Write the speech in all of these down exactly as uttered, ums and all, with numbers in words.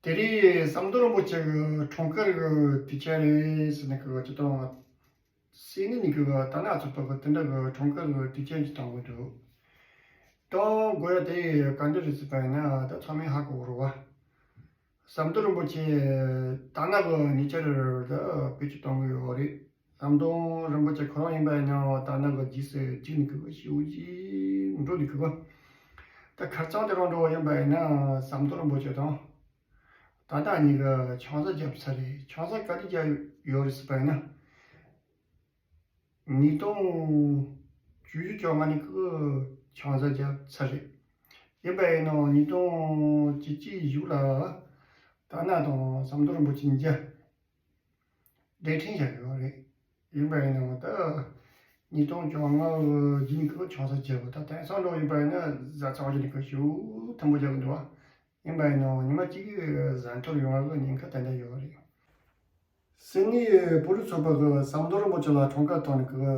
དེ་རིང་ཟམ་གདོང་རིན་པོ་ཆེ་གི་འཁྲུངས་སྐར་གི་དུས་ཆེན་རེད་ཟེར་ནས་གི་ཅི་དང་། སིད་ནི་ནས་གི་ད་ནག་ཚོགས་པ་གི་དེ་འདྲ་གི་འཁྲུངས་སྐར་གི་དུས་ཆེན་ཅིག་བཏང་གི་འདུག། ད་དགོས་ཡ་དེ་ག་འདྲ་རེད་ཟེར་པ་ཡིན་ན་ད་ཚང་མས་ཧ་གོ་གི་རེད་བ། ཟམ་གདོང་རིན་པོ་ཆེ་ད་ནག་གི་ཉེ་ཆར་ད་བེད་སྤྱོད་གཏོང་གི་ཡོད་རེད། ཟམ་གདོང་རིན་པོ་ཆེ་ཁོ་རང་ཡིན་པ་ཡིན་ན་ད་ནག་གི་རྗེས་སུ་བཅུག་ནས་གི་ཤིའུ་ཅི་འགྲོ་ནས་གི་གི། ད་ཁར་ཚང་དེ་རང་འགྲོ་བ་ཡིན་པ་ཡིན་ན་ཟམ་གདོང་རིན་པོ་ཆེ་དང་། ད་ལྟ་གཉིས་ཀ་ཆང་ས་བརྒྱབ་ཚར་རེད། ཆང་ས་ག་དུས་བརྒྱབ་ཡོད་རེད་ཟེར་པ་ཡིན་ན། ཉིས་སྟོང་བཅུ་བཅུ་བཅོ་ལྔ་ནས་ཀི་ཆང་ས་བརྒྱབ་ཚར་རེད། ཡིན་པ་ཡིན་ནའང་ཉིས་སྟོང་བཅུ་གཅིག་གཞུག་ལ་ད་ནག་དང་ཟམ་གདོང་རིན་པོ་ཆེ་གཉིས་ཀ་སྡེ་ཕྲན་བཞག་ཡོད་རེད། ཡིན་པ་ཡིན་ནའང་ད་ཉིས་སྟོང་བཅོ་ལྔ་རྗེས་ནས་ཀི་ཆང་ས་བརྒྱབ་པ་ད་དེང་སང་འགྲོ་ཡིན་པ་ཡིན་ན་བཟའ་ཚང་གཞི་ནས་ཀི་ཤུགས་མཐུན་པོ་རྒྱག་གི་འདུག་བ། ཡིན་པ་ཡིན་ནའང་ཉི་མ་གཅིག་གི་ཟ་འཐོར་ཡོང་བ་གི་ཉེན་ཁ་ཏན་ཏན་ཡོད་རེད། སིད་ནི་བོད་རིགས་ཚོགས་པ་གི་ཟམ་གདོང་རིན་པོ་ཆེ་ལ་འཁྲུངས་སྐར་བཏང་ནས་གི་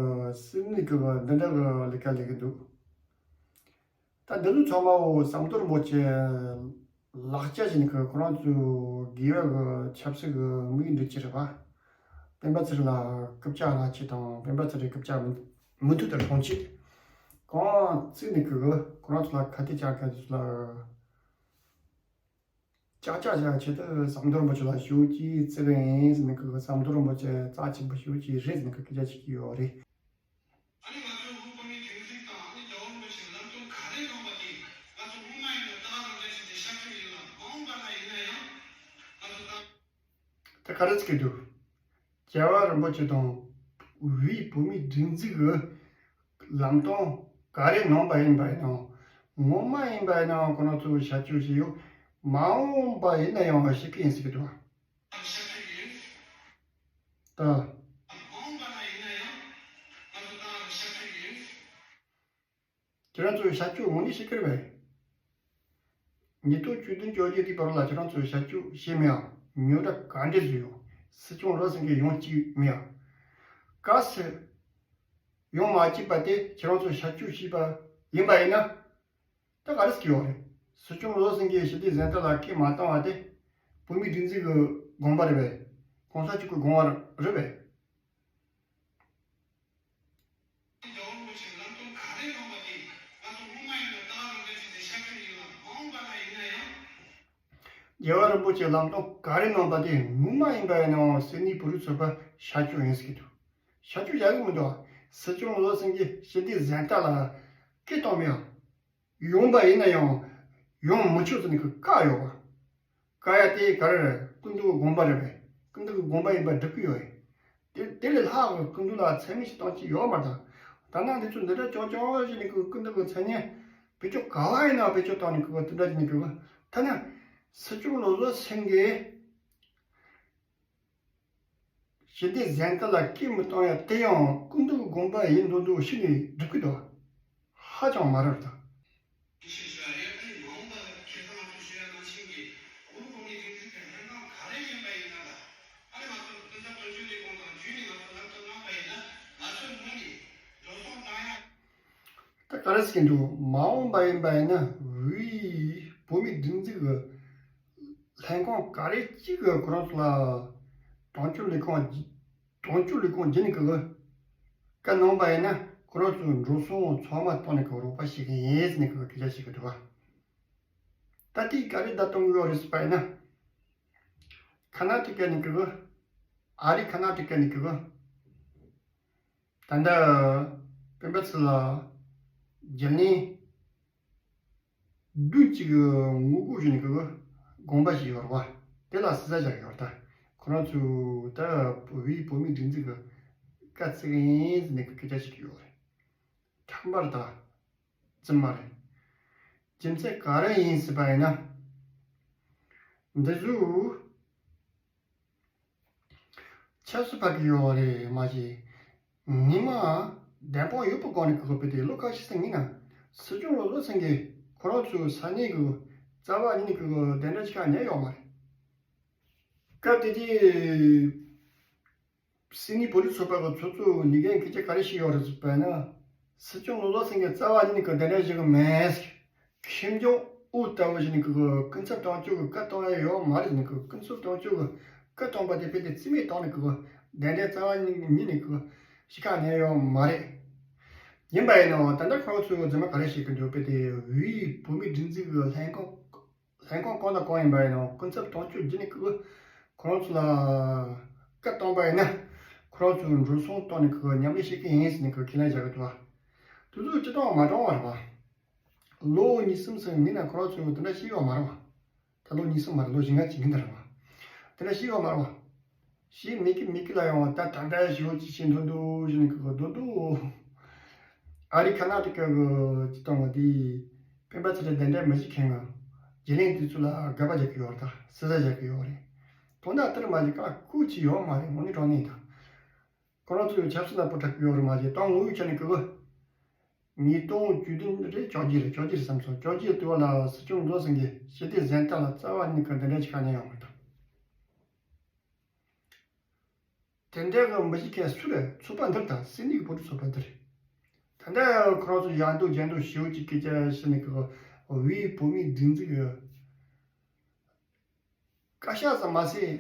སིད་ནི་གི་འདི་འདྲ་གི་ལས་ཀ་ལས་གི་འདུག། ད་འདི་ཚོ་ཚང་མ་འོ་ཟམ་གདོང་རིན་པོ་ཆེ་ལག་ཆ་བཞིན་གི་ཁོ་རང་ཚོའི་དགེ་བའི་གི་ཆབ་སྲིད་གི་དམིགས་འདྲི་ཅི་རེད་པ། སྤེན་པ་ཚེ་རིང་ལ་རྐུབ་བཀྱག་ལ་ཆེད་དང་སྤེན་པ་ཚེ་རིང་རྐུབ་བཀྱག་མི་མི་ཐུབ་དང་སྲུང་ཆེད་གང་བརྩིས་ནས་གི་ཁོ་རང་ཚོ་ལ་ཁ་གཏད་བཅག་མཁན་ཚོ་ལ། ཅག་ཅག་བྱ་ཆེད་དུ་ཟམ་གདོང་རིན་པོ་ཆེ་ལ་ཞུ་ཅིག་བརྩི་གི་ཡིན་ཟེར་ནས་ཁོ་ཟམ་གདོང་རིན་པོ་ཆེ་རྩ་ཆེན་པོ་ཞུ་ཅིག་རེད་ཟེར་ནས་ཁོ་སྐད་ཆ་བཤད་ཀྱི་ཡོད་རེད། ཨ་ནི་ང་ཚོའི་དབུ་བོད་མིའི་སྒྲིག་འཛུགས་དང་ཨ་ནི་རྒྱལ་བ་རིན་པོ་ཆེའི་ལམ་སྟོན་ག་རེ་གནང་པ་དེ་ང་ཚོ་སྔོན་མ་ཡིན་ན་ད་ག་རང་འདྲ་ཞིག་དེ་ཤར་ཕྱོགས་ཡིན་ལ་མ་འོངས་པ་ན་ཡིན་ན་ཡང་ང་ཚོ་ད། ད་ག་རེ་ཟེར་གྱི་འདུག། རྒྱལ་བ་རིན་པོ་ཆེ་དང་དབུས་བོད་མིའི་སྒྲིག་འཛུགས་ཀྱི་ལམ་སྟོན་ག་རེ་གནང་པ་ཡིན་པ་ཡིན་ནའང་སྔོན་མ་ཡིན་པ་ཡིན་ནའང་ཁོ་རང་ཚོའི་བྱ་སྤྱོད་བྱས་ཡོད། མ་འོངས་པ་ཡིན་ན་ཡང་བྱེད་ཀྱི་ཡིན་ཟེར་གྱི་འདུག། ད། ཁྱེད་རང་ཚོའི་བྱ་སྤྱོད་དངོས་གནས་ཤེས་ཀྱི་རེད་པས། ཉིས་སྟོང་བཅུ་བདུན་བཅོ་བརྒྱད་དེའི་བར་ལ་ཁྱེད་རང་ཚོའི་བྱ་སྤྱོད་ཤེས་མེད་ཨ། ཉོ་ད་ག་འདྲས་བཟོས་ཡོད། སྲིད་སྐྱོང་བློ་སེང་གེ་ཡོང་གཅིག་མེད་ཨ། གལ་སྲིད་ཡོང་མ་གཅིག་པ་དེ་ཁྱེད་རང་ཚོའི་བྱ་སྤྱོད་ཤེས་པ་ཡིན་པ་ཡིན་ན། ད་ག་རེ་ཟེར་གྱི་ཡོད་རེད། སྲིད་སྐྱོང་བློ་སེང་གེ་ཞི་བདེ་གཟེངས་རྟགས་ལ་སྐད་མ་བཏང་བ་དེ་བོད་མིའི་སྒྲིག་འཛུགས་ཀྱི་དགོངས་པ་རེད་པས། གོང་ས་མཆོག་གི་དགོངས་པ་རེད་པས། རྒྱལ་བ་རིན་པོ་ཆེའི་ལམ་སྟོན་ག་རེ་གནང་པ་དེ་སྔོན་མ་ཡིན་པ་ཡིན་ནའང་སིད་ནི་བོད་རིགས་ཚོགས་པ་ཤར་ཕྱོགས་ཡིན་ཟེར་གྱི་འདུག། ཤར་ཕྱོགས་བཞག་གི་མི་འདུག། སྲིད་སྐྱོང་བློ་སེང་གེ་ཞི་བདེ་གཟེངས་རྟགས་ལ་སྐད་བཏང་མེད། ཡོང་པ་ཡིན་ན་ཡང་ཡོང་མི་ཆོག་ཟེར་ནས་ཀྱི་བཀག་ཡོད་པ། བཀག་ཡ་དེ་ག་རེ་རེད། སྐུ་མདུན་གྱི་དགོངས་པ་རེད་པས། སྐུ་མདུན་གྱི་དགོངས་པ་ཡིན་པ་སྒྲུབ་ཀྱི་ཡོད་རེད། དེ་དེ་ལས་ལྷག་གི་སྐུ་མདུན་ལ་མཚན་སྨད་ཞིག་བཏང་ཅི་ཡོད་མ་རེད་ད། ད་ནང་འདི་ཚོ་འདི་འདྲ་ཅོག་ཅོག་བྱས་ནས་ཀྱི་སྐུ་མདུན་གྱི་མཚན་སྙན་བེད་སྤྱོད་ག་བ་ཡིན་ན་བེད་སྤྱོད་བཏང་ནས་ཀྱི་དེ་འདྲ་བྱས་ནས་ཀྱི་ཐ་ན་སྲིད་སྐྱོང་བློ་བཟང་སེང་གེ་ཞི་བདེ་གཟེངས་རྟགས་ལ་སྐད་མི་གཏོང་ཡ་དེ་ཡང་སྐུ་མདུན་དགོངས་པ་ཡིན་མདོག་མདོག་ཞིག་ནས་སྒྲུབ་ཀྱི་འདུག། ཧ་ཅང་མ་རབས་དང་། ད་ག་རེ་ཟེར་གྱི་འདུག། མ་འོངས་པ་ཡིན་པ་ཡིན་ན་དབུས་བོད་མིའི་སྒྲིག་འཛུགས་ཀྱི་ལྷན་ཁང་ག་རེ་གཅིག་གི་ཁོ་རང་ཚོ་ལ་དོན་གཅོད་ལས་ཁུངས་དོན་གཅོད་ལས་ཁུངས་བརྒྱུད་ནས་ཀྱི་བཀའ་གནང་པ་ཡིན་ན་ཁོ་རང་ཚོའི་འགྲོ་སོང་ཚང་མ་བཏང་ནས་ཀྱི་རོགས་པ་བྱེད་ཀྱི་ཡིན་ཟེར་ནས་ཀྱི་སྐད་ཆ་བཤད་ཀྱི་འདུག་བ། ད་ལྟའི་ག་རེ་བརྡ་གཏོང་གི་ཡོད་རེད་ཟེར་པ་ཡིན་ན། ཁ་ན་ཊི་ཀ་ནས་ཀྱི་ཨ་རི་ཁ་ན་ཊི་ཀ་ནས་ཀྱི་ད་ལྟ་སྤེན་པ་ཚེ་ལ་རྒྱུན་ལས་བདུན་གཅིག་གི་ངོ་རྒོལ་བྱས་ནས་ཀྱི་དགོངས་པ་ཞིག་ཡོད་རེད་བ། དེ་ལ་ཟི་ཟ་བཞག་ཡོད་རེད་ད། ཁོ་རང་ཚོས་ད་བོད་བོད་མིའི་སྒྲིག་འཛུགས་ཀྱི་བཀའ་བརྩི་གི་ཡིན་ཟེར་ནས་ཀྱི་སྐད་ཆ་བཤད་ཀྱི་ཡོད་རེད། ཁྲམ་པ་རེད་ད། རྫུན་མ་རེད། རྒྱུ་མཚན་ག་རེ་ཡིན་ཟེར་པ་ཡིན་ན། འདི་ཚོས་ཆབ་སྲིད་ཕར་གི་ཡོད་རེད་མ་གཞི། ཉི་མ་བདེན་དཔང་ཡོད་པའི་སྒོ་ནས་གི་ཁོ་བོད་དེ་ལོ་ཁ་ཤས་སྔོན་ན་སྲིད་སྐྱོང་བློ་བཟང་སེང་གེ་ཁོ་རང་ཚོའི་ས་གནས་གི་རྩ་བ་ཉིད་ནས་གི་གདན་འདྲེན་ཞིག་ག་ཉན་ཡོད་མ་རེད། སྐབས་དེ་དུས། སིད་ནི་བོད་རིགས་ཚོགས་པ་གི་ཚོགས་གཙོ་ནི་གན་སྐད་ཆ་ག་རེ་བཤད་ཡོད་རེད་ཟེར་བ་ན། སྲིད་སྐྱོང་བློ་བཟང་སེང་གེ་རྩ་བ་ཉིད་ནས་གི་གདན་འདྲེན་བྱེད་གི་མེད། ཁེངས་སྐྱུང་ ཨོ་ལྟ་བུ་ཞིག་ནི་ཀི་ཀི་སྐུ་ཚབ་དོན་གཅོད་ཀྱི་བཀའ་གཏོང་ཡ་ཡོད་མ་རེད། ནི་ཀི་སྐུ་ཚབ་དོན་གཅོད་ཀྱི་བཀའ་གཏོང་པ་དེ་དཔེ་དེ་རྩིས་མེད་བཏང་ནི་ཀི་གདན་འདྲེན་རྩ་བ་ཉིད་ཉིད་ནི་ཀི་ཞིག་ཁ་ནས་ཡོད་མ་རེད། ཡིན་པ་ཡིན་ནའང་ད་ལྟ་ཁོ་རང་ཚོའི་རྫུན་མ་ག་རེ་བཤད་ཀྱི་འདུག་དཔེ་དེ་བོད་ཡིག་བོད་མིའི་སྒྲིག་འཛུགས་ཀྱི་ལྷན་ཁང་ལྷན་ཁང་གང་དང་གང་ཡིན་པ་ཡིན་ནའང་སྐུ་ཚབ་དོན་གཅོད་བརྒྱུད་ནི་ཀི་ཁོ་རང་ཚོ་ལ་བཀའ་བཏང་པ་ཡིན་ན་ཁོ་རང་ཚོའི་འགྲོ་སོང་བཏང་ནི་ཀི་མཉམ་ལས་བྱེད་ཀྱི་ཡིན་ཟེར་ནི་ཀི་ཁས་ལེན་བྱ་གི་འདུག་དེ་ཚོ་སྤྱི་བཏང་མ་དྲང་བ་རེད་བ། ལོ་གཉིས་གསུམ་ཙམ་མིན་ན་ཁོ་རང་ཚོས་དེ་འདྲ་བཤད་ཡོད་མ་རེད་བ། ད་ལོ་གཉིས་གསུམ་མ་རེད། ལོ་བཞི་ལྔ་ཅིག་ཡིན་ད་རེད་བ། དེ་འདྲ་བཤད་ཡོད་མ་རེད་བ། བཤད་མེད་ཀི་མེད་ཀི་ལ་ཡང་ད་ད་འདྲ་ཞེ་པོ་ཅིག་བྱེད་འདུག་འདུག་བཞིན་གི་གོ་འདུག་འདུག་ཨ་རི་ཁ་ན་ཊ་ཀ་གི་སྤྱི་བཏང་གི་དེ་སྤེན་པ་ཚེ་རིང་གདན་འདྲེན་མི་བྱེད་མཁན་གི་རྒྱུན་ལས་དེ་ཚོ་ལ་དགག་པ་རྒྱག་གི་ཡོད་རེད། ད་ཟུར་ཟ་རྒྱག་གི་ཡོད་རེད། དོན་དག་དེར་མ་གཞི་བཀག་འགོག་བྱས་ཡོད་མ་རེད། དངོས་གནས་དྲང་གནས་དང་། ཁོ་རང་ཚོས་ཆབ་སྲིད་ལ་བུ་ཕྲུག་ཡོད་རེད་མ་གཞི་ཏང་ངོ་ཡོད་ཆ་ནས་ཀི་གི། ཉིས་སྟོང་བཅུ་བདུན་རེད། བཅོ་བརྒྱད་རེད། བཅོ་བརྒྱད་རེད་བསམ་སོང་། བཅོ་བརྒྱད་དུས་བ་ལ་སྲིད་སྐྱོང་མགྱོགས་སེང་གེ་ཞི་བདེ་གཟེངས་རྟགས་ལ་རྩ་བ་ཉིད་ཀྱི་གདན་འདྲེན་བྱེད་མཁན་ཡང་མི་འདུག་དེ་འདྲ་གི་མི་ཞིག་གས་སུ་རེད། ཚོགས་པ་འདིར་དང་སེ་ནི་གི་བོད་རིགས་ཚོགས་པ་འདིར། ད་ལྟ་ཁོ་རང་ཚོ་ཡང་འདུག་རྒྱན་འདུག་ཞེ་པོ་ཅིག་སྐད་ཆ་བཤད་ནས་ཀི་བོད་ཡིག་བོད་མིའི་སྒྲིག་འཛུགས་ཀྱི་བཀའ་ཤག་ཙམ་མ་ཟད།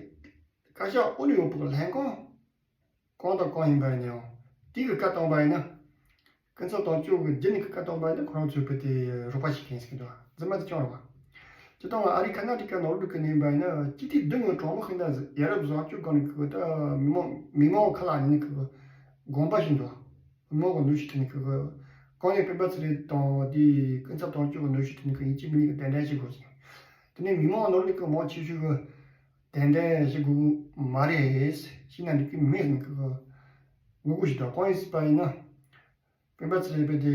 བཀའ་ཤག་དབུ་ནས་ཡོད་པའི་ལྷན་ཁང་གང་དང་གང་ཡིན་པ་ཡིན་ནའང་དེ་གི་བཀའ་བཏང་པ་ཡིན་ན། སྐུ་ཚབ་དོན་གཅོད་ཀྱི་རྒྱུན་ནས་ཀྱི་བཀའ་བཏང་པ་ཡིན་ན་ཁོ་རང་ཚོའི་བུ་དེ་རོགས་པ་ཞིག་ཡིན་ཟེར་གྱི་འདུག་རྫུན་མ་དེ་ཅང་རེད་བ། སྤྱིར་བཏང་ཨ་རི་ཁ་ན་ཊ་ཀ་ནང་ལོགས་ཀྱི་གནས་བབ་ཡིན་ན་སྤྱི་འཐུས་བདུན་གྱི་གྲོགས་མོ་ཤིང་རྟ་ཡ་རབས་བཟང་སྤྱོད་སྒང་ནས་ཀྱི་ད་མི་མང་མི་མང་ཁ་ལ་ཉན་ནས་ཀྱི་དགོངས་པ་ཞིག་འདུག་མི་མང་གི་གནོན་ཤུགས་ཐོག་ནས་ཀྱི་གང་ནས་སྤེན་པ་ཚེ་རིང་དང་དེའི་སྐུ་ཚབ་དོན་གཅོད་ཀྱི་གནོན་ཤུགས་ཐོག་ནས་ཀྱི་ཡིན་གཅིག་མིན་གཉིས་ཀྱི་གདན་འདྲེན་བྱེད་དགོས་ཟེར། དེ་ནས་མི་མང་ནང་ནས་ཀྱི་མང་ཆེ་ཤོས་ཀྱི་གདན་འདྲེན་བྱེད་དགོས་མ་རེད། བྱས་ན་འགྲིག་གི་མེད་ཟེར་ནས་ཀྱི་ངོ་རྒོལ་ཞིག་དང་གང་ཡིན་ཟེར་བ་ཡིན་ན། སྤེན་པ་ཚེ་རིང་དཔེ་དེ་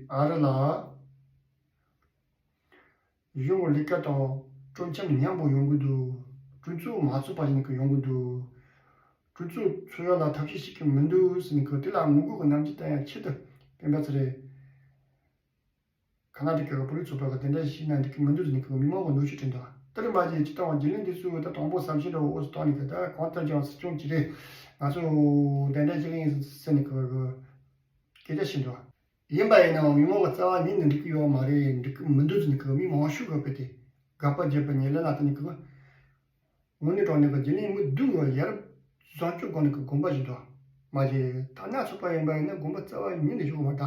ཨ་རི་ལ་གཞུང་གི་ལས་ཀ་དང་སྤྲོ་འཆམ་མཉམ་པོ་ཡོང་གི་འདུག་གྲོས་ཚོགས་མ་ཚོགས་པ་ཡིན་གི་ཡོང་གི་འདུག་གྲོས་ཚོགས་ཚོགས་ཡ་ལ་ཐབས་ཤེས་བྱེད་ཀྱི་མི་འདུག་ཟེར་ནས་གི་དེ་ལ་ངོ་རྒོལ་གྱི་རྣམ་འགྱུར་བསྟན་ཡ་ཆེད་དུ་སྤེན་པ་ཚེ་རིང་ཁ་ན་ཊ་ཀ་གི་བོད་རིགས་ཚོགས་པ་གི་དེ་འདྲ་ཞིག་ན་འགྲིག་གི་མི་འདུག་ཟེར་ནས་གི་མི་མང་གི་གནོན་ཤུགས་བསྐྲུན་འདུག་དེར་མ་ཟད་སྤྱིར་བཏང་བ་རྒྱུན་ལས་འདི་ཚོས་ད་དང་པོ་བསམ་ཤེས་འདྲ་བོ་འོས་སུ་བཏང་ནས་གི་ད་གང་ལྟར་ཀྱང་སྲིད་སྐྱོང་གི་རེད། ང་ཚོ་གདན་འདྲེན་བྱེད་ཀྱི་ཡིན་ཟེར་ནས་གི་གི་སྐད་ཆ་བཤད་འདུག་ཡིན་པ་ཡིན་ནའང་མི་མང་གི་རྩ་བ་ཉིད་ནས་འགྲིག་གི་ཡོད་མ་རེད། འགྲིག་གི་མི་འདུག་ཟེར་ནས་གི་མི་མང་ཤོས་གི་དཔེ་དེ་དགག་པ་བརྒྱབ་པ་ཉེས་ལན་ལ་བརྟེན་ནས་གི་དངོས་གནས་དྲང་གནས་ཀྱི་རྒྱུན་ལས་མི་བདུན་གྱི་ཡ་རབས་བཟང་སྤྱོད་སྒང་ནས་ཀྱི་དགོངས་པ་བཞེས་འདུག་མ་གཞི་ཐ་ན་ཚོགས་པ་ཡིན་པ་ཡིན་ན་དགོངས་པ་རྩ་བ་ཉིད་ནས་ཞུ་གི་མ་རེད། ད་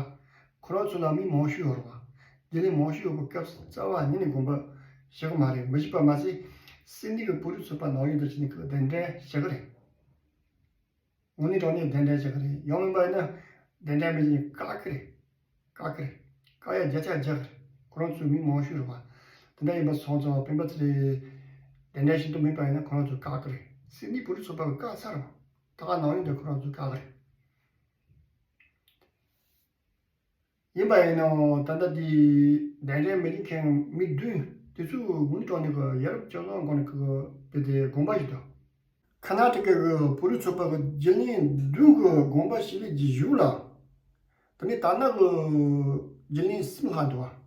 ཁོ་རང་ཚོ་ལ་མི་མང་ཤོས་ཡོད་རེད་བ། རྒྱུན་ལས་མང་ཤོས་ཡོད་པའི་སྐབས་སུ་རྩ་བ་ཉིད་ནས་དགོངས་པ་བཞེས་གི་མ་རེད། མི་བཞེས་པ་མ་ཟད་སེ་ནི་གི་བོད་རིགས་ཚོགས་པ་ནང་ཡོད་དུ་ཕྱིན་ནས་ཀྱི་གདན་འདྲེན་བྱེད་གི་རེད། དངོས་གནས་དྲང་གནས་གདན་འདྲེན་བྱེད་གི་རེད། ཡང་མིན་པ་ཡིན་ན་གདན་འདྲེན་མི་བྱེད་བཀག་གི་རེད། བཀག་གི་རེད། བཀག་ཡ་བརྒྱ་ཆ་བརྒྱ་གི་རེད། ཁོ་རང་ཚོའི་མི་མང་ཤོས་རེད་བ། དེ་འདྲ་ཡིན་པ་སོང་ཙང་སྤེན་པ་ཚེ་རིང་གདན་འདྲེན་བྱེད་འདོད་མེད་པ་ཡིན་ན་ཁོ་རང་ཚོས་བཀག་གི་རེད། སེ་ནི་བོད་རིགས་ཚོགས་པ་གི་བཀག་ཚར་བ། ད་ག་ནང་ཡོད་འདི་ཁོ་རང་ཚོས་བཀག་གི་རེད། ཡིན་པ་ཡིན་ནའང་ད་ལྟ་འདི་གདན་འདྲེན་མི་ལེན་མཁན་མི་བདུན་དེ་ཚོས་དངོས་གནས་དྲང་གནས་ཀྱི་ཡ་རབས་སྤྱོད་བཟང་སྒང་ནས་ཀྱི་དེ་དེ་དགོངས་པ་ཞིག་འདུག་ཁ་ན་ཊ་ཀ་གི་བོད་རིགས་ཚོགས་པ་གི་རྒྱུན་ལས་བདུན་གྱི་དགོངས་པ་ཞིག་ལས་ཀྱི་གཞུག་ལ། དེ་ནས་ད་ནང་གི་རྒྱུན་ལས་གསུམ་ལྷག་འདུག་བ།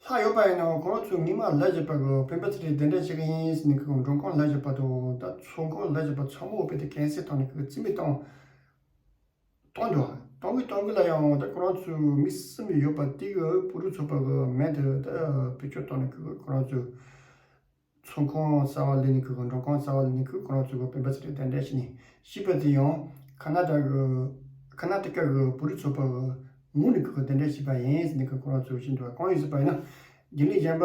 ལྷག་ཡོད་པ་ཡིན་ནའང་ཁོ་རང་ཚོས་སྔོན་མ་ལབ་བཞག་པ་གི་སྤེན་པ་ཚེ་རིང་གདན་འདྲེན་བྱེད་ཀྱི་ཡིན་ཟེར་ནས་ཀྱི་མགྲོན་ཁང་ལབ་བཞག་པ་དང་ད་ཚོགས་ཁང་ལབ་བཞག་པ་ཚང་མ་དཔེ་དེ་ཀན་སེལ་བཏང་ནས་ཀྱི་རྩིས་མེད་བཏང་། གཏོང་འདུག་གཏོང་གི་གཏོང་གི་ལ་ཡང་ད་ཁོ་རང་ཚོའི་མི་གསུམ་ཡོད་པ་དེ་གི་བོད་རིགས་ཚོགས་པ་གི་མེད་དུ་ད་བེད་སྤྱོད་བཏང་ནས་ཁོ་ཁོ་རང་ཚོའི་ཚོགས་ཁང་གསར་བ་ལས་ནས་ཁོ་མགྲོན་ཁང་གསར་བ་ལས་ནས་ཁོ་ཁོ་རང་ཚོ་གི་སྤེན་པ་ཚེ་རིང་གདན་འདྲེན་བྱས་ནས་བྱས་པ་དེ་ཡང་ཁ་ན་ཊ་གི་ཁ་ན་ཊ་ཀ་གི་བོད་རིགས་ཚོགས་པ་གི་ངོས་ནས་ཁོ་གདན་འདྲེན་བྱས་པ་ཡིན་ཟེར་ནས་ཁོ་ཁོ་རང་ཚོས་བཤད་འདུག་གང་ཡིན་ཟེར་བ་ཡིན་ན། རྒྱུན་ལས་གཞན་པ་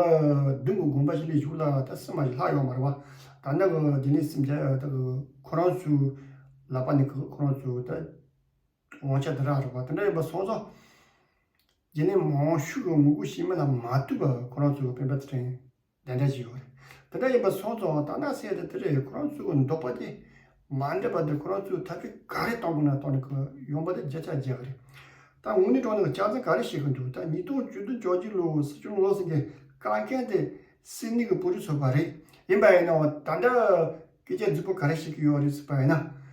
བདུན་གྱི་དགོངས་པ་ཞིག་ལས་གཞུག་ལ་ད་གསུམ་མ་ཞིག་ལྷག་ཡོད་མ་རེད་བ། ད་ནང་གི་རྒྱུན་ལས་གསུམ་ཆ་ད་གི་ཁོ་རང་ཚོའི་ལག་པ་ནས་གི་ཁོ་རང་ཚོའི་ད་དབང་ཆ་དེ་རག་རེད་བ། དེ་འདྲ་ཡིན་པ་སོང་ཙང་རྒྱུན་ལས་མང་ཤོས་ཀྱི་ངོ་རྒོལ་བྱེད་མི་ལ་མ་ལྟོས་པར་ཁོ་རང་ཚོའི་སྤེན་པ་ཚེ་རིང་གདན་འདྲེན་བྱས་ཡོད་རེད། དེ་འདྲ་ཡིན་པ་སོང་ཙང་ད་ནང་ཟེར་ཡ་དེ་དེ་རེད། ཁོ་རང་ཚོའི་འདོད་པ་དེ་མ་འགྲུབ་པ་དེ་ཁོ་རང་ཚོས་ཐབས་ཤེས་ག་རེ་གཏོང་དགོས་ན་གཏོང་ནས་ཡོང་པ་དེ་བརྒྱ་ཆ་བརྒྱ་གི་རེད། ད་དངོས་གནས་དྲང་གནས་ཀྱི་སྐྱག་རྫུན་ག་རེ་བཤད་གི་འདུག་ད་ཉིས་སྟོང་བཅུ་བདུན་བཅོ་བརྒྱད་ལོ་སྲིད་སྐྱོང་བློ་སེང་གི་བཀའ་མཁན་དེ་སེ་ནི་གི་བོད་རིགས་ཚོགས་པ་རེད། ཡིན་པ་ཡིན་ནའང་ད་ལྟ་སྐད་ཆ་རྫིག་པོ་ག་རེ་བཤད་གི་ཡོད་རེད་ཟེར་བ་ཡིན་ན།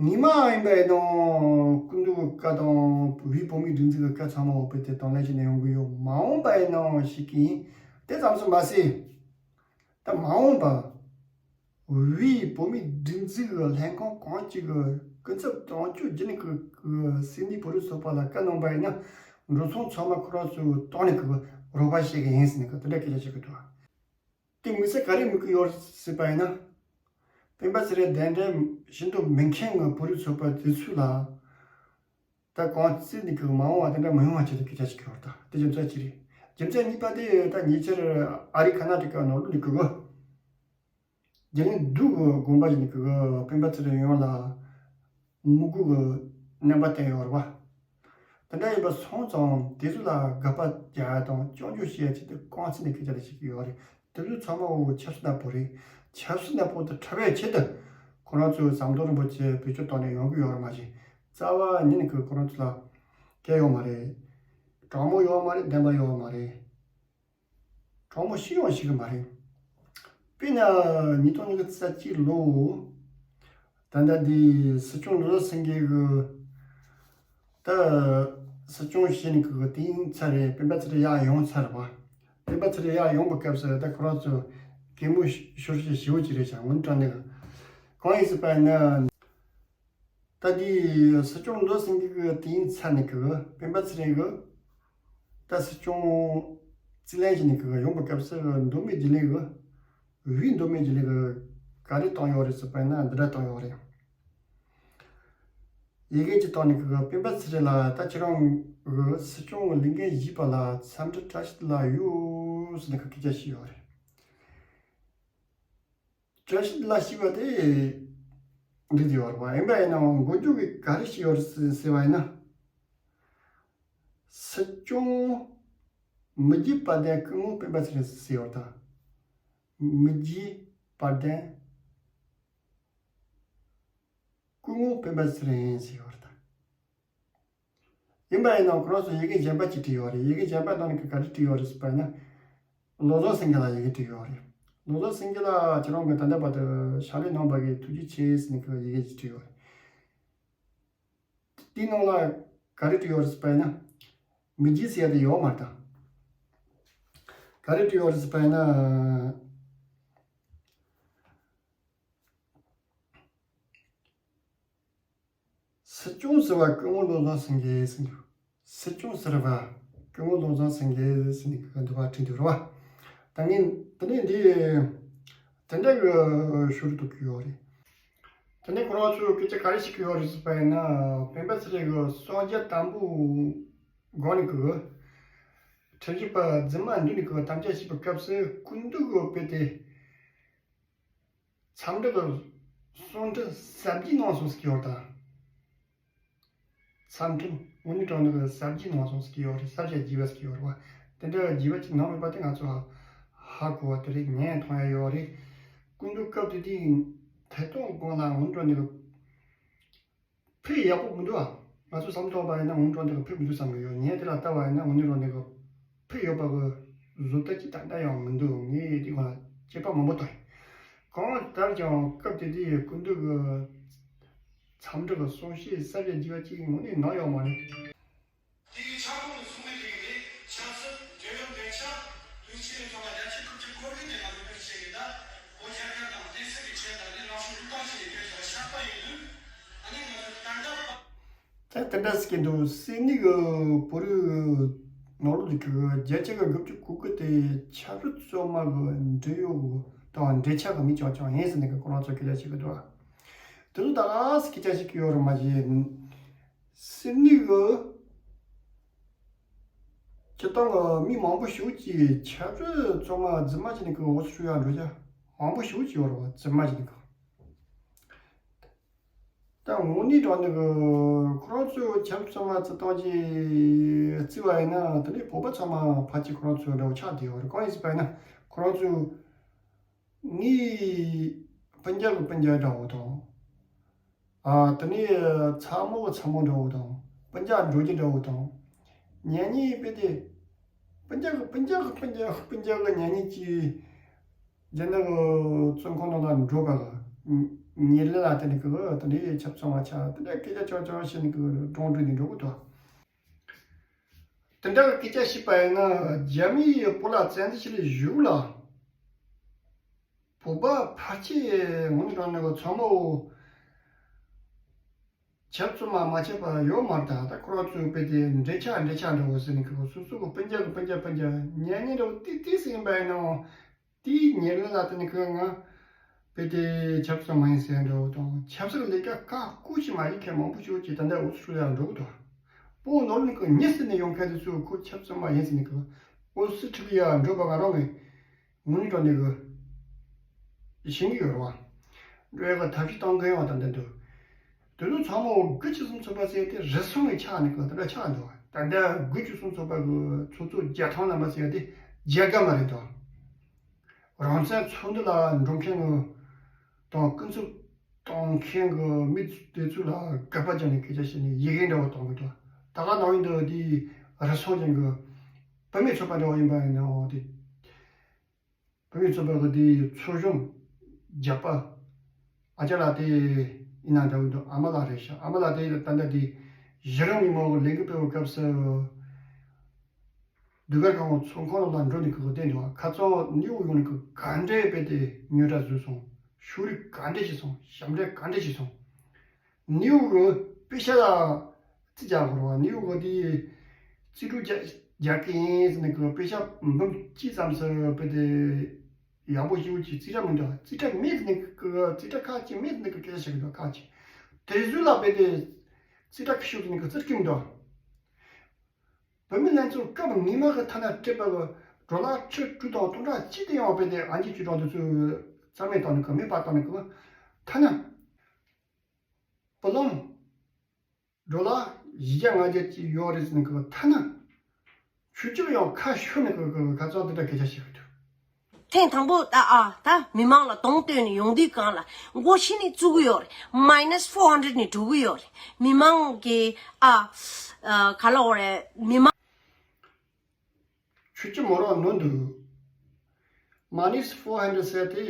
སྔོན་མ་ཡིན་པ་ཡིན་ནའང་སྐུ་མདུན་གི་བཀའ་དང་བོད་བོད་མིའི་སྒྲིག་འཛུགས་ཀྱི་བཀའ་ཚང་མ་འོག་པའི་དེ་དང་ལེན་བྱས་ནས་ཡོང་གི་ཡོད། མ་འོངས་པ་ཡིན་ནའང་ཞིག་གིས་དེ་ཙམ་སུ་མ་ཟད། ད་མ་འོངས་པ་བོད་བོད་མིའི་སྒྲིག་འཛུགས་ཀྱི་ལྷན་ཁང་གང་ཅིག་གི་སྐུ་ཚབ་དོན་གཅོད་བརྒྱུད་ནས་ཀྱི་སེ་ནི་བོད་རིགས་ཚོགས་པ་ལ་བཀའ་གནང་པ་ཡིན་ན་ འགྲོ་སོང་ཚང་མ་ཁོ་རང་ཚོའི་ཐོག་ནས་ཀྱི་རོགས་པ་བྱེད་ཀྱི་ཡིན་ཟེར་ནས་ཀྱི་དེ་འདྲ་སྐད་ཆ་བཤད་ཀྱི་འདུག་དེ་དམིགས་བསལ་ག་རེ་དམིགས་ཀྱི་ཡོད་ཟེར་བ་ཡིན་ན། སྤེན་པ་ཚེ་རིང་གདན་འདྲེན་ཤིན་ཏུ་མིན་མཁན་གྱི་བོད་རིགས་ཚོགས་པ་དེ་ཚོ་ལ། ད་གང་བརྩིས་ནས་ཀྱི་མ་འོངས་པ་དེ་འདྲ་མི་ཡོང་བ་ཆེད་དུ་སྐད་ཆ་ཞིག་གི་བར་དུ་དེ་རྒྱུ་མཚན་གཅིག་རེད། རྒྱུ་མཚན་གཉིས་པ་དེ་ད་ཉེ་ཆར་ཨ་རི་ཁ་ན་ཊ་ཀ་ནང་ལོགས་ནས་ཀྱི་རྒྱ་གླིང་རྡོ་གི་དགོན་པ་ཞིག་ནས་ཀྱི་སྤེན་པ་ཚེ་རིང་ཡོངས་ལ་ངོ་རྒོལ་གྱི་རྣམ་པ་བསྟན་ཡོད་རེད་བ། དེ་འདྲ་ཡིན་པ་སོང་ཙང་དེ་ཚོ་ལ་དགག་པ་རྒྱག་ཡ་དང་སྐྱོན་བརྗོད་བྱེད་ཡ་ཆེད་དུ་རྐང་བརྩིས་ནས་སྐད་ཆ་དེ་བཤད་ཀྱི་ཡོད་རེད། དེ་ཚོ་ཚང་མ་འོ་ཆབ་སྲིད་ནག་པོ་རེད། ཆབ་སྲིད་ནག་པོ་དེ་འཁྲབ་པའི་ཆེད་དུ་ཁོ་རང་ཚོས་ཟམ་གདོང་རིན་པོ་ཆེ་བེད་སྤྱོད་བཏང་ནས་ཡོང་གི་ཡོད་རེད་མ་གཞི། རྩ་བ་ཉིད་ནས་ཁོ་རང་ཚོ་ལ་སྐལ་ཡོད་མ་རེད། དྲང་མོ་ཡོད་མ་རེད། བདེན་པ་ཡོད་མ་རེད། དྲང་མོ་ཤི་ཡང་ཤི་གི་མ་རེད། དཔེར་ན་ཉིས་སྟོང་ཉི་ཤུ་རྩ་གཅིག་ལོ། ད་ལྟ་འདི་སྲིད་སྐྱོང་བློ་བཟང་སེང་གེ་གི། ད་སྲིད་སྐྱོང་བྱས་ནས་གི་དེ་ཡིན་ཚར་རེད། སྤེན་པ་ཚེ་རིང་ཡར་ཡོང་ཚར་བ། སྤེན་པ་ཚེ་རིང་ཡར་ཡོང་པའི་སྐབས་སུ་ད་ཁོ་རང་ཚོ་གད་མོ་ཤོར་ཤོར་ཞེ་པོ་ཅིག་རེད་ཤག་དངོས་གནས་དྲང་གནས་གི། གང་ཡིན་ཟེར་བ་ཡིན་ན། ད་འདི་སྲིད་སྐྱོང་བློ་བཟང་སེང་གེ་གི་དེ་ཡིན་ཚར་ནས་གི་སྤེན་པ་ཚེ་རིང་གི། ད་སྲིད་སྐྱོང་རྩིས་ལེན་བྱས་ནས་གི་ཡོང་པའི་སྐབས་སུ་མདོ་སྨད་རྒྱུན་ལས་གི། དབུས་མདོ་སྨད་རྒྱུན་ལས་གི་ག་རེ་བཏང་ཡོད་རེད་ཟེར་བ་ཡིན་ན་འདི་འདྲ་བཏང་ཡོད་རེད། ཡི་གེ་གཅིག་བཏང་ནས་གི་སྤེན་པ་ཚེ་རིང་ལ་ད་ཁྱེད་རང་གི་སྲིད་སྐྱོང་གི་ལས་འགན་བཞེས་པ་ལ་འཚམས་འདྲི་བཀྲ་ཤིས་བདེ་ལེགས་ཡོད་ཟེར་ནས་གི་སྐད་ཆ་ཞུས་ཡོད་རེད། བཀྲ་ཤིས་བདེ་ལེགས་ཞུས་པ་དེ་འགྲིག་ཡོད་རེད་པ། ཡིན་པ་ཡིན་ནའང་མགོ་མཇུག་གི་ག་རེ་ཞུས་ཡོད་རེད་ཟེར་བ་ཡིན་ན། སྲིད་སྐྱོང་མི་རྒྱུད་དཔལ་ལྡན་སྐུ་ངོ་སྤེན་པ་ཚེ་རིང་ཟེར་ཡོད་རེད་ད། མི་རྒྱུད་དཔལ་ལྡན་སྐུ་ངོ་སྤེན་པ་ཚེ་རིང་ཟེར་ཡོད་རེད་ད། ཡིན་པ་ཡིན་ནའང་ཁོ་རང་ཚོས་ཡི་གེ་གཞན་པ་ཅིག་བྲིས་ཡོད་རེད། ཡི་གེ་གཞན་པ་ནང་ནས་ག་རེ་བྲིས་ཡོད་རེད་ཟེར་བ་ཡིན་ན། བློ་བཟང་སེང་གེ་ལ་ཡི་གེ་བྲིས་ཡོད་རེད། བློ་བཟང་སེང་གེ་ལ་ཁྱེད་རང་གིས་ད་ལྟ་བར་དུ་ཕྱག་ལས་གནང་བ་གི་ཐུགས་རྗེ་ཆེ་ཟེར་ནས་ཁོས་ཡི་གེ་ཅིག་བྲིས་ཡོད་རེད། དེའི་ནང་ལ་ག་རེ་བྲིས་ཡོད་རེད་ཟེར་བ་ཡིན་ན། མི་རྒྱུད་ཟེར་ཡ་དེ་ཡོད་མ་རེད་ད། ག་རེ་བྲིས་ཡོད་རེད་ཟེར་བ་ཡིན་ན། སྲིད་སྐྱོང་ཟེར་བ་སྐུ་ངོ་བློ་བཟང་སེང་གེ་ཟེར་འདུག་སྲིད་སྐྱོང་ཟེར་བ་སྐུ་ངོ་བློ་བཟང་སེང་གེ་ཟེར་ནས་གི་འདུག་པ་བྲིས་འདུག་རེད་བ། ད་ངས་དེ་ནས་འདི་དེ་འདྲ་གི་ཤོད་ཐུབ་ཀྱི་ཡོད་རེད། དེ་ནས་ཁོ་རང་ཚོས་སྐད་ཆ་ག་རེ་བཤད་ཀྱི་ཡོད་རེད་ཟེར་བ་ཡིན་ན། སྤེན་པ་ཚེ་རིང་གི་གསོལ་ཇ་དམ་པོ་སྒོ་ནས་གི་ཁྲིམས་ཞིབ་པ་རྫུན་མ་འདུག་ནས་གི་དམ་བཅའ་བྱས་པའི་སྐབས་སུ་སྐུ་མདུན་གི་དཔེ་དེ། འཚམས་འདྲི་གི་གསུང་འཕྲིན་གསར་བརྗེ་གནང་སོང་ཟེར་གྱི་ཡོད་དང་། འཚམས་འཕྲིན་དངོས་གནས་དྲང་གནས་གི་གསར་བརྗེ་གནང་སོང་ཟེར་གྱི་ཡོད་རེད། གསར་བརྗེ་བརྗེ་བ་ཟེར་གྱི་ཡོད་རེད་བ། དེ་འདྲ་བརྗེ་བ་ཅིག་གནང་མེད་པ་དེ་ང་ཚོ་ཧ་གོ་བ་དེ་རེད། ཉན་མཐོང་ཡ་ཡོད་རེད། སྐུ་མདུན་སྐབས་དེ་དུས་ཐད་གཏོང་སྒང་ལ་དངོས་གནས་དྲང་གནས་གི་ཕུད་ཡག་པོ་མི་འདུག་ཨ། ང་ཚོ་བསམ་ཐོག་པ་ཡིན་ན་དངོས་གནས་དྲང་གནས་ཀྱི་ཕུད་མི་འདུག་བསམ་གྱི་ཡོད། ངས་དེ་ལ་ལྟ་བ་ཡིན་ན་དངོས་གནས་དྲང་གནས་ཀྱི་ཕུད་ཡོད་པ་གི་བཟོ་ལྟ་ཅིག་ད་ལྟ་ཡང་མི་འདུག་ངས་དེ་སྒང་ལ་དཔྱད་པ་མང་པོ་བཏང་ཡིན། གང་ལྟར་ཀྱང་སྐབས་དེ་དུས་སྐུ་མདུན་གྱི་འཚམས་འདྲི་གི་གསུང་བཤད་གསར་བརྗེ་བརྗེ་བ་ཅིག་དངོས་གནས་གནང་ཡོད་མ་རེད། དེ་གའི་ཁྱབ་ཁོངས་ཀྱི་ཚོགས་མི་དེ་གའི་ནི་ཆབ་སྲིད། འབྲེལ་ཡོད་འབྲེལ་ཆགས། དུས་ཆེན་ཐོག་ལ་རྒྱ་ཆེ་ཁུལ་གྱི་ཁོར་ཡུག་དེ་ལ་གུས་བཀུར་བྱེད་ཀྱི་ད། བོད་རྒྱ་གར་དང་བསྟན་སྲིད་ཀྱི་ཆེད་དང་ནི་རང་སྲོག་བློས་བཏང་བྱས་ནས་བསྐྱོད་ཆོག་ཆགས་པ་ཡིན་དུས། ཨ་ནི་ང་ཚོ་ད་ལྟ་བ། ད་དེ་འདྲ་ཟེར་གྱི་འདུག་སིད་ནི་གི་བོད་རིགས་ནང་ལོགས་ལ་གི་རྒྱལ་སྤྱི་གི་དགུ་བཅུ་གོ་དགུ་དེ་ཆབ་སྲིད་བཙོན་མ་གི་འབྲེལ་ཡོད་དང་འབྲེལ་ཆགས་གི་མི་རྐྱང་རྐྱང་ཡིན་ཟེར་ནས་གི་ཁོ་རང་ཚོ་སྐད་ཆ་བཤད་གི་འདུག་དེ་ཚོ་ད་ག་སེ་སྐད་ཆ་བཤད་གི་ཡོད་རེད་མ་གཞི། སིད་ནི་གི་སྤྱིར་བཏང་གི་མི་མང་པོ་ཞིག་གིས་ཆབ་སྲིད་བཙོན་མ་རྫུན་མ་བྱས་ནས་གི་འོ་ཚོད་ཡག་འགྲོ་ཡ་མང་པོ་ཞིག་ཡོད་རེད་བ། རྫུན་མ་བྱས་ནས་གི། ད་དངོས་གནས་དྲང་གནས་གི་ཁོ་རང་ཚོས་ཆབ་སྲིད་བཙོན་མ་བརྩི་སྟངས་ཀྱིས་བརྩིས་པ་ཡིན་ན། དེ་ནས་བོད་པ་ཚང་མ་ཕལ་ཆེར་ཁོ་རང་ཚོའི་འདྲ་བོ་ཆགས་བསྡད་ཡོད་རེད། གང་ཡིན་ཟེར་བ་ཡིན་ན་ཁོ་རང་ཚོས་ངའི་སྤུན་ཀྱག་གི་སྤུན་ཀྱག་འདྲ་བོ་དང་། ཨ། དེ་ནས་ཚ་མོ་གི་ཚ་མོ་འདྲ་བོ་དང་། སྤུན་ཀྱག་འགྲོ་རྒྱུ་འདྲ་བོ་དང་། གཉེན་ཉེ་དཔེ་དེ། སྤུན་ཀྱག་གི་སྤུན་ཀྱག་གི་སྤུན་ཀྱག་གི་སྤུན་ཀྱག་གི་གཉེན་ཉེ་གཅིག་རྒྱ་ནག་གི་བཙོན་ཁང་ནང་ལ་འགྲོ་བ་གི་ཉེར་ལེན་ལ་དེ་ནས་གི་དེ་འདྲའི་ཆབ་ཚང་བ་ཆགས། དེ་འདྲའི་སྐད་ཆ་ཆུང་ཆུང་བཤད་ནས་གི་གྲོང་བསྡུས་ནས་འགྲོ་གི་འདུག་དེ་འདྲ་གི་སྐད་ཆ་བཤད་པ་ཡིན་ན་རྒྱ་མིས་བོད་ལ་བཙན་འཛུལ་བྱས་ནས་བཞུགས་ལ། བོད་པ་ཕལ་ཆེར་ངོ་མ་དྲང་གནས་གི་ཚང་མ་འོ། ཆབ་གཙང་མ་མ་བྱས་པ་ཡོད་མ་རེད། ད་ད་ཁོ་རང་ཚོའི་དཔེ་དེ་འདྲེ་ཆགས་འདྲེ་ཆགས་འདྲ་བོ་ཟེར་ནས་ཁོ་སོ་སོ་གི་སྤུན་ཀྱག་གི་སྤུན་ཀྱག་སྤུན་ཀྱག་ཉེ་ཉེ་འདྲ་བོ་ཏིག་ཏིག་ཟིག་ཡིན་པ་ཡིན་ནའང་དེའི་ཉེ་ལམ་ལ་དེ་ནས་ཁོ་ང་དཔེ་དེ་ཆབ་གཙང་མ་ཡིན་ཟེར་འདྲ་བོ་དང་ཆབ་སྲིད་ལས་ཀ་ཁག་ཁུར་ཞིག་མ་ཡིན་མཁན་མང་པོ་ཞིག་ཅིག་ད་ལྟ་ཨོ་སི་ཀྲུ་ལི་ཡ་འགྲོ་གི་འདུག་སྤོ་ནོར་ནི་ཁོ་ཉི་ཟེར་ནས་ཡོང་མཁན་དེ་ཚོས་ཁོ་ཆབ་གཙང་མ་ཡིན་ཟེར་ནས་ཁོ་ཨོ་སི་ཀྲུ་ལི་ཡ་འགྲོ་བ་ང་རང་གི་དངོས་གནས་དྲང་གནས་ཀྱི་ཤེས་ཀྱི་ཡོད་རེད་བ། འགྲོ་ཡག་གི་ཐབས་ཤེས་གཏོང་མཁན་ཡང་ད་ལྟ་འདུག་དེ་ཚོ་ཚང་མ་དགུ་བཅུ་གསུམ་ཚོགས་པ་ཟེར་དེ་རེ་ཟུང་གི་ཆགས་ནས་ཀྱི་དེ་འདྲ་ཆགས་འདུག་ད་ལྟ་དགུ་བཅུ་གསུམ་ཚོགས་པ་གི་ཚོགས་གཙོ་རྒྱལ་ཐང་ལམ་པ་ཟེར་དེ་རྒྱལ་ཁབ་མ་རེད་དོ། རང་བཙན་ཚོགས་འདུ་ལ་འགྲོ་མཁན་གི་དང་སྐུ་ཚབ་གཏོང་མཁན་གི་མི་དེ་ཚོ་ལ་དགག་པ་བརྒྱབ་ནས་སྐད་ཆ་བཤད་ནས་ཡི་གེ་འདྲ་བོ་གཏོང་གི་འདུག་ད་ག་ནང་བཞིན་དུ་དེ་རེ་ཟུང་ཅན་གི་བུད་མེད་ཚོགས་པ་འདྲ་བོ་ཡིན་པ་ཡིན་ནའང་དེ། བུད་མེད་ཚོགས་པ་གི་དེའི་ཚོགས་གཞོན་བརྒྱད་པ་ཨ་ཅག་ལགས་དེ་ཡིན་ན་འདྲ་བོ་འདུག་ཨ་མ་ལགས་རེད་ཤག་ཨ་མ་ལགས་དེ་ད་ལྟ་དེ་གཞི་རིམ་མི་མང་གི་ལས་འགུལ་སྤེལ་བའི་སྐབས་སུ་ཟློས་གར་ཁང་གི་ཚོགས་ཁང་ལ་འགྲོ་ནས་ཁོ་བསྡད་འདུག་ཁ་སང་ནིའུ་ཡོག་ནས་ཁོ་ག་འདྲའི་དཔེ་དེ་ཉོ་གྲ་བཟོས་སོང་། ཤོག་རིལ་ག་འདྲ་བྱས་སོང་། ཞབས་འདྲེན་ག་འདྲ་བྱས་སོང་། ནིའུ་ཡོག་གི་པེ་ཤ་ལ་རྩིས་རྒྱག་དགོས་རེད་བ། ནིའུ་ཡོག་གི་དེ་རྩིས་སྤྲོད་རྒྱག་རྒྱག་གི་ཡིན་ཟེར་ནས་ཁོ་པེ་ཤ་འབུམ་གཅིག་ཙམ་ཟེར་བ་དེ་ཡག་པོ་ཞེ་པོ་ཅིག་རྩིས་ཁྲ་མི་འདུག་རྩིས་ཁྲ་མེད་ཟེར་ནས་ཁོ་རྩིས་ཁྲ་ཁག་ཅིག་མེད་ཟེར་ནས་ཁོ་སྐད་ཆ་བཤད་གི་འདུག་ཁག་ཅིག་དེ་ཚོ་ལ་དཔེ་དེ་རྩིས་ཁྲ་ཁ་ཤོར་ཟེར་ནས་ཁོ་རྩིས་ཁྲ་མི་འདུག་བུད་མེད་ལྷན་ཚོགས་སྐབས་ངེས་མ་གི་ཐ་ན་སྤྲད་པ་གི་ཌོ་ལར་ཁྲི་དྲུག་དང་སྟོང་ཕྲག་གཅིག་དེ་ཡང་དཔེ་དེ་ཨན་ཅི་ཆོས་གྲགས་དེ་ཚོས་རྩ་མེད་བཏང་ནས་ཁོ་མེད་པ་བཏང་ནས་ཁོ་ཐ་ན། བུ་ལོན་ཌོ་ལར་བཞི་བརྒྱ་ལྔ་བརྒྱ་ཅིག་ཡོད་རེད་ཟེར་ནས་ཁོ་ཐ་ན་ཆུ་ཆུ་ཡང་ཁ་ཤོར་ནས་ཁོ་ཁོ་ཁ་ཚང་དེ་འདྲ་སྐད་ཆ་བཤད་གི་འདུག་ཐེངས་དང་པོ་ད་ཨ་ད་མི་མང་ལ་གདོང་སྟོན་ནས་ཡོང་དུས་གང་ལ་མགོ་ཤི་ནས་བཙུགས་གི་ཡོད་རེད། མའི་ནས་ཕོར་ཧན་ཌེ་ཌི་ནས་འགྲོ་གི་ཡོད་རེད། མི་མང་གི་ཨ་ཨ་ག་ལ་འོ་རེད་མི་མང་། ཆུ་ཆུ་མོ་རང་ནོར་འདུག་མའི་ནས་ཕོར་ཧན་ཌེ་ཌི་ཟེར་དེ་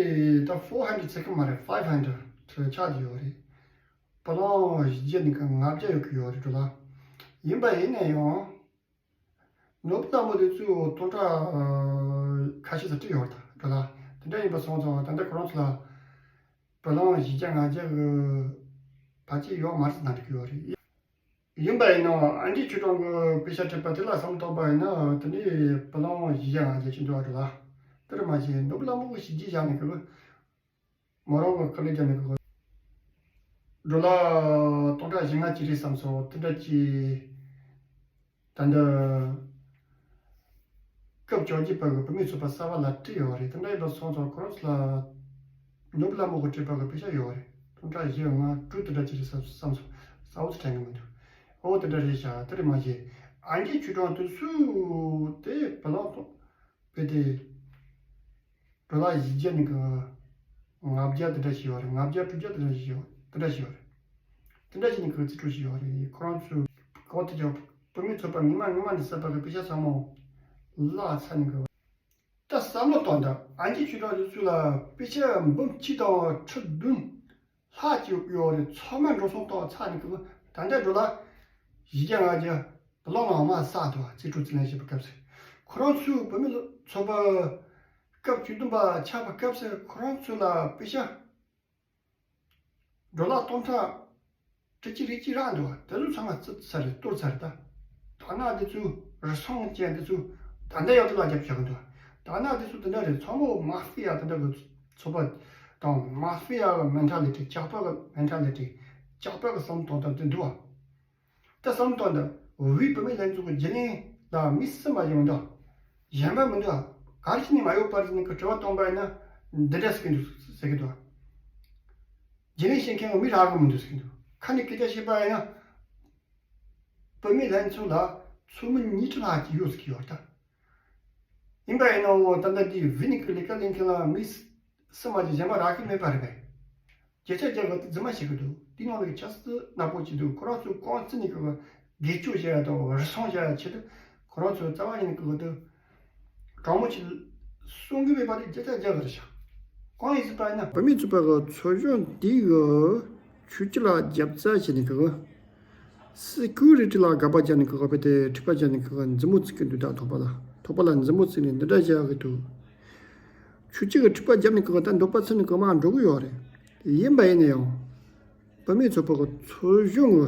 ད་ཕོར་ཧན་ཌེ་ཌི་ཟེར་གི་མ་རེད། ཕའིབ་ཧན་ཌེ་ཌི་ཆགས་ཀྱི་ཡོད་རེད། བུ་ལོན་བཞི་བརྒྱ་ནས་ལྔ་བརྒྱ་ཡོད་ཀྱི་ཡོད་རེད་འགྲོ་ལ། ཡིན་པ་ཡིན་ན་ཡང་། ནོར་བུ་ལྷ་མོ་དེ་ཚོས་སྟོང་ཕྲག་ཁ་ཤས་ཙམ་སྤྲད་ཡོད་རེད་ད་འགྲོ་ལ། དེ་འདྲ་ཡིན་པ་སོང་ཙང་ད་ལྟ་ཁོ་རང་ཚོ་ལ་བུ་ལོན་བཞི་བརྒྱ་ལྔ་བརྒྱ་གི་བར་ཆད་ཡོད་མ་རེད་ཟེར་ན་འགྲིག་གི་ཡོད་རེད། ཡིན་པ་ཡིན་ནའང་ཨན་ཅི་ཆོས་གྲགས་ཀྱི་པེ་ཤ་སྤྲད་པ་དེ་ལ་བསམ་བློ་བཏང་པ་ཡིན་ན་དེ་ནས་བུ་ལོན་བཞི་བརྒྱ་ལྔ་བརྒྱ་ཅིག་འགྲོ་བ་འགྲོ་ལ། དེར་མ་ཟད་ནོར་བུ་ལྷ་མོ་གི་བྱས་རྗེས་བཞག་ནས་གི་མོ་རང་གི་དཀའ་ལས་བརྒྱབ་ནས་གི་འགྲོ་ལ་སྟོང་ཕྲག་བཞི་ལྔ་ཅིག་རེད་བསམ་སོང་། དེ་འདྲ་ཅིག་ད་འདི་སྐབས་བཅོ་བརྒྱད་པ་གི་བུད་མེད་ཚོགས་པ་གསར་པ་ལ་སྤྲད་ཡོད་རེད། དེ་འདྲ་ཡིན་པ་སོང་ཙང་ཁོ་རང་ཚོ་ལ་ནོར་བུ་ལྷ་མོ་གི་སྤྲད་པ་གི་པེ་ཤ་ཡོད་རེད། སྟོང་ཕྲག་བཞི་ལྔ་དྲུག་དེ་འདྲ་ཅིག་རེད་བསམ་བསམ་སོང་། གསལ་པོ་ཅིག་དྲན་གི་མི་འདུག་ཨོ་དེ་འདྲ་རེད་ཤག་དེ་རེད་མ་གཞི་ཨན་ཅི་ཆོས་གྲགས་དེ་སུ་དེ་བུ་ལོན་ཐོག་དཔེ་དེ་ཌོ་ལར་བཞི་བརྒྱ་ནི་གི་ལྔ་བརྒྱ་དེ་འདྲ་ཞིག་ཡོད་རེད། ལྔ་བརྒྱ་དྲུག་བརྒྱ་དེ་འདྲ་ཞིག་ཡོད་དེ་འདྲ་ཞིག་ཡོད་རེད། དེ་འདྲ་ཞིག་ནི་གི་རྩིས་སྤྲོད་ཞིག་ཡོད་རེད། ཁོ་རང་ཚོས་གོ་དེ་ཀྱང་བུད་མེད་ཚོགས་པ་ངོ་མ་ངོ་མ་ནས་བསད་པ་གི་པེ་ཤ་ཚང་མ་བརླག་ཚར་ནི་གི། ད་བསམ་བློ་གཏོང་དང་ཨན་ཅི་ཆོས་གྲགས་དེ་ཚོ་ལ་པེ་ཤ་འབུམ་གཅིག་དང་ཁྲི་བདུན་ལྷག་ཅིག་ཡོད་རེད། ཚང་མ་འགྲོ་སོང་གཏོང་ཚར་ནི་གི་ད་ལྟ་འགྲོ་ལ་བཞི་བརྒྱ་ལྔ་བརྒྱ། བུ་ལོན་ལ་མ་བསགས་འདུག་རྩིས་སྤྲོད་རྩིས་ལེན་བྱེད་པའི་སྐབས་སུ། ཁོ་རང་ཚོའི་བུད་མེད་ཚོགས་པ་སྐབས་བཅུ་བདུན་པ་ཆགས་པའི་སྐབས་སུ་ཁོ་རང་ཚོ་ལ་པེ་ཤ་ཌོ་ལར་སྟོང་ཕྲག་ཁྲི་གཅིག་རེ་གཅིག་རག་འདུག་དེ་ཚོ་ཚང་མ་རྩིས་ཚར་རེད། གཏོར་ཚར་རེད་ད། དག་སྣང་དེ་ཚོ་རེ་ཟུང་ཅན་དེ་ཚོ་ད་ལྟ་ཡག་ཏུ་ལ་རྒྱབ་བཞག་གི་འདུག་དག་སྣང་དེ་ཚོ་དེ་འདྲ་རེད། ཚང་མ་མ་ཧྥི་ཡ་དེ་འདྲ་གི་ཚོགས་པ་དང་མ་ཧྥི་ཡ་གི་མེན་ཊ་ལི་ཊི། ཇག་པ་གི་མེན་ཊ་ལི་ཊི། ཇག་པ་གི་བསམ་བློ་གཏོང་སྟངས་དེ་འདུག་བ། ད་བསམ་བློ་གཏོང་དང་། བོད་པའི་བུད་མེད་ལྷན་ཚོགས་ཀྱི་རྒྱུན་ལས་ལ་མི་གསུམ་མ་ཡོང་དང་། གཞན་པ་མི་འདུག་ཨ། ག་རེ་བྱས་ནས་མ་ཡོང་པར་ཟེར་ནས་ཀྱི་དྲི་བ་བཏང་པ་ཡིན་ན། འདི་འདྲ་ཟེར་གྱི་འདུག་ཟེར་གྱི་འདུག་ཨ། རྒྱུན་ལས་བྱེད་མཁན་གྱི་མི་རག་གི་མི་འདུག་ཟེར་གྱི་འདུག་ཁ་ནས་སྐད་ཆ་བཤད་པ་ཡིན་ན། བུད་མེད་ལྷན་ཚོགས་ལ་ཚོགས་མི་ཉིས་ཁྲི་ལྷག་ཅིག་ཡོད་ཟེར་གྱི་ཡོད་ད། ཡིན་པ་ཡིན་ནའང་ད་ལྟ་འདི་བི་ནི་ཀི་ལས་ཀ་ལས་མཁན་ལ་མི་གསུམ་མ་གཅིག་གཞན་པ་རག་གི་མེད་པ་རེད་པས། བརྒྱ་ཆ་བརྒྱ་གི་རྫུན་མ་བཤད་གི་འདུག་དེའི་ནང་ལ་ཆབ་སྲིད་ནག་པོ་ཅིག་འདུག་ཁོ་རང་ཚོའི་རྐང་རྩེད་ནས་གི་སྒེར་གཅོད་བྱེད་ཡ་དང་རུལ་སུངས་བྱེད་ཡ་ཆེད་དུ་ཁོ་རང་ཚོའི་རྩ་བ་ཉིད་ནས་གི་འདུག་དྲང་མོ་ཅིག་གསུང་གི་མེད་པ་དེ་བརྒྱ་ཆ་བརྒྱ་གི་རེད་ཤག་གང་ཡིན་ཟེར་པ་ཡིན་ན། བུད་མེད་ཚོགས་པ་གི་ཚོགས་གཞོན་དེ་གི་ཆོས་སྤྱི་ལ་རྒྱབ་རྩ་བྱས་ནས་གི་སི་ཀུ་རི་ཊི་ལ་དགག་པ་བརྒྱབ་ནས་གི་དཔེ་དེ་འཁྲུག་པ་བརྒྱབ་ནས་གི་མཛུབ་མོ་བཙུགས་ཀྱི་འདུག་ད་ཐོག་པ་ལ་ཐོག་པ་ལ་མཛུབ་མོ་བཙུགས་ནས་འདི་འདྲ་བྱ་གི་འདུག་ཆོས་སྤྱི་གི་འཁྲུག་པ་བརྒྱབ་ནས་གི་ད་འདོད་པ་ཚིམ་ནས་གི་མར་འགྲོ་གི་ཡོད་རེད། ཡིན་པ་ཡིན་ན་ཡང་ བུད་མེད་ཚོགས་པ་གི་ཚོགས་གཞོན་གི་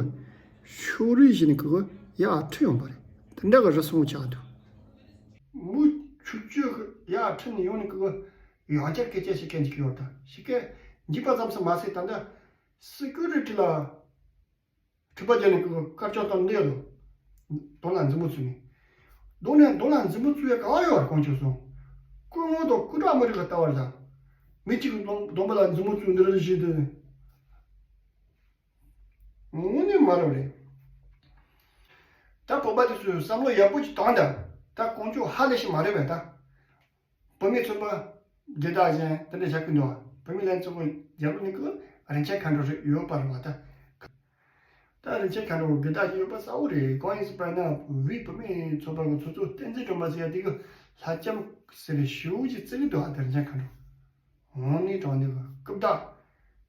ཕྱོགས་རིས་བྱས་ནས་ཀྱི་ཡར་ཁྲིད་ཡོང་པ་རེད། དེ་འདྲ་གི་རུལ་སུངས་ཆགས་འདུག་མི་ཆུང་ཆུང་གི་ཡར་ཁྲིད་ནས་ཡོང་ནས་ཀྱི་ཡང་བསྐྱར་སྐད་ཆ་བཤད་མཁན་ཅིག་ཡོད་ད། བཤད་མཁན་འཇིགས་པ་ཙམ་ཞིག་མ་ཟད། ད་ལྟ་སི་ཀུ་རི་ཊི་ལ་འཁྲུག་པ་བརྒྱབ་ནས་ཀྱི་དཀར་ཕྱོགས་དང་འདི་ཡོད་དོ། གདོང་ལ་མཛུབ་མོ་བཙུགས་ནས། གདོང་ནས་གདོང་ལ་མཛུབ་མོ་བཙུགས་ཡ་ག་བ་ཡོད་རེད། དཀོན་མཆོག་གསུམ། སྐུ་ངོ་དང་སྐུ་དྲག་མི་རིགས་ལ་ལྟ་བར་ད། མི་གཅིག་གི་གདོང་གདོང་པ་ལ་མཛུབ་མོ་བཙུགས་འདི་རེད་ཞེས་དུས། དངོས་གནས་མ་རབས་རེད། ད་བོད་པ་དེ་ཚོས་བསམ་བློ་ཡག་པོ་ཅིག་བཏང་དང་། ད་དཀོན་མཆོག་ཧ་ལས་ཤིག་མ་རེད་པས་ད། བུད་མེད་ཚོགས་པ་སྒེར་བདག་གཞན་དེ་འདྲ་བྱ་གི་འདུག་བུད་མེད་ལྷན་ཚོགས་པ་རྒྱབ་ལོགས་ནས་ཀྱི་རིན་ཆེན་མཁའ་འགྲོ་རེད་ཡོད་པ་རེད་བ་ད། ད་རིན་ཆེན་མཁའ་འགྲོ་སྒེར་བདག་ཅིག་ཡོད་པ་གསལ་བོ་རེད། གང་ཡིན་ཟེར་བ་ན་བོད་བུད་མེད་ཚོགས་པ་གི་ཚོགས་གཙོ་བསྟན་འཛིན་སྒྲོལ་མ་ཟེར་ཡ་དེ་གི་ལྷ་ལྕམ་ཟེར་བའི་ཞེ་པོ་ཅིག་བརྩི་གི་འདུག་ཨ། དེ་རིན་ཆེན་མཁའ་འགྲོ། འོ་ནི་དྲང་ནི་གི་སྐུ་བདག་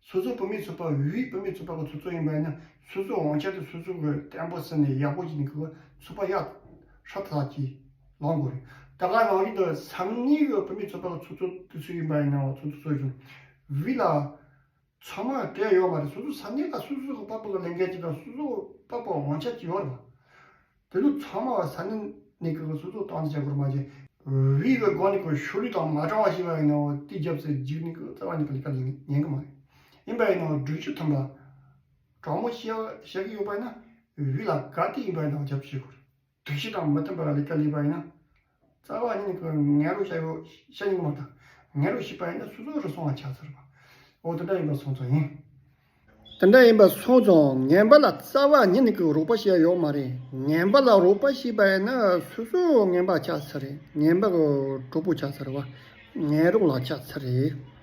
སོ་སོ་བུད་མེད་ཚོགས་པ། བོད་བུད་མེད་ཚོགས་པ་གི་ཚོགས་གཙོ་ཡིན་པ་ཡིན་ན། སོ་སོའི་དབང་ཆ་དེ་སོ་སོ་གི་བརྟན་པོ་ཟིན་ནས་ཡག་པོ་བྱས་ནས་གི་ཚོགས་པ་ཡག་ཧྲ་ཐག་གིས་ལངས་དགོས་རེད། ད་ག་ནང་བཞིན་དུ་ས་གནས་གི་བུད་མེད་ཚོགས་པ་གི་ཚོགས་གཙོ་དེ་ཚོ་ཡིན་པ་ཡིན་ན། ཚོགས་གཙོ་ཚོ་ཡིན་བི་ལ། ཚང་མ་བྲལ་ཡོད་མ་རེད། སོ་སོ་ས་གནས་ལ་སོ་སོ་གི་པགས་པ་གི་ལས་འགན་ཅིག་དང་། སོ་སོ་པགས་པ་དབང་ཆ་ཅིག་ཡོད་རེད་པ། དེ་ཚོ་ཚང་མ་ས་གནས་ནས་ཀྱི་སོ་སོ་སྟངས་འཛིན་བྱ་དགོས་རེད་མ་གཞི། བོད་ཀྱི་སྒང་ནས་ཀྱི་ཕྱོགས་རིས་དང་མ་དྲང་བ་ཞིག་ཡིན་ན་དེ་རྒྱབ་སེ་འཇིགས་ནས་ཀྱི་རྩ་བ་ནས་ཀྱི་ལས་ཀ་ལས་ཉན་གི་མ་རེད། ཡིན་པ་ཡིན་ན་སྒྲིག་གཞི་མཐུན་པ་དྲང་མོ་བཤད་བཤད་ཀྱི་ཡོད་པ་ཡིན་ན། བོད་ལ་ག་དུས་ཡིན་པ་ཡིན་ན་རྒྱབ་སྐྱོར་བྱེད་དགོས་རེད། སྒྲིག་གཞི་དང་མི་མཐུན་པ་ལ་ལས་ཀ་ལས་པ་ཡིན་ན། རྩ་བ་ཉིད་ནས་ཀྱི་ངན་རུལ་བྱ་ཡོད་བཤད་ཉན་གི་མ་རེད་ད། ངན་རུལ་བྱས་པ་ཡིན་ན་སོ་སོ་རུལ་སུངས་པ་ཆགས་ཚར་བ། འོ་དེ་འདྲ་ཡིན་པ་སོང་ཙང་ཡིན། དེ་འདྲ་ཡིན་པ་སོང་ཙང་ངན་པ་ལ་རྩ་བ་ཉིད་ནས་ཀྱི་རོགས་པ་བྱེད་ཡ་ཡོད་མ་རེད། ངན་པ་ལ་རོགས་པ་བྱས་པ་ཡིན་ན་སོ་སོ་ངན་པ་ཆགས་ཚར་རེད། ངན་པ་གི་གྲོགས་པོ་ཆགས་ཚར་བ། ངན་རོགས་ལ་ཆགས་ཚར་རེད།